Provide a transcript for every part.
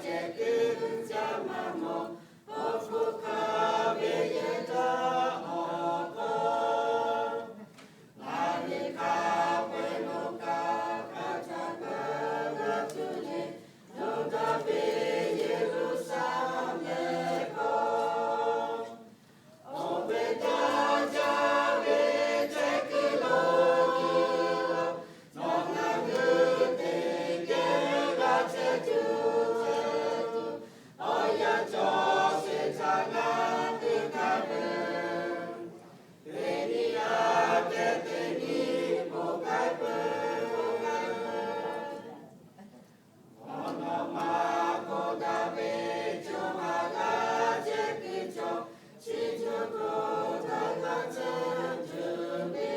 ceh kuiˬ ca maˇ mawˬ, awˬ hpfuhˇ hk'a ve yehˬ htaˇ awˬ hk'aw, ngaˬ hui hk'a peu-eˬ lo kaꞈ hk'a htaˇ kaꞈ g'a tuˬ le, nawˬ daꞈ ve Yeˍruˆsaˍlehnˍ hk'aw. Awˬ ve htaꞈ jaˇ ve chehˇ kuiˬ lo, nawˬ ngaˬ hui teˇ geh g'a chehˇ tuˬ, awˬ yanˇ cawˬ sheˍ htaꞈ ngaˬ hui k'ai peuˬ. Teˇ nyi a teh teˇ nyi k'oˆ k'ai peuˬ. Awˬ nawˬ ma k'oˆ daꞈ ve cawˬ haˍ g'a chehˇ kuiˬ cawˬ, chi cawˬ hkawˇ htaꞈ g'a chehˇ tuˬ ve,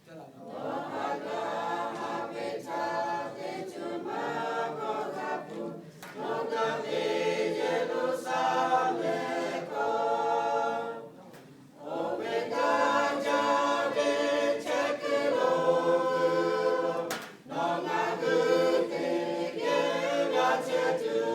nawˬ ha g'a haꞈ ve htaꞈ teˇ ceuˬ maˇ kawˆ g'a tuˬ, nawˬ daꞈ ve Yeˍruˆsaˍlehnˍ hk'aw. Awˬ ve htaꞈ jaˇ ve chehˇ kuiˬ lo, nawˬ ngaˬ hui teˇ geh g'a chehˇ tuˬ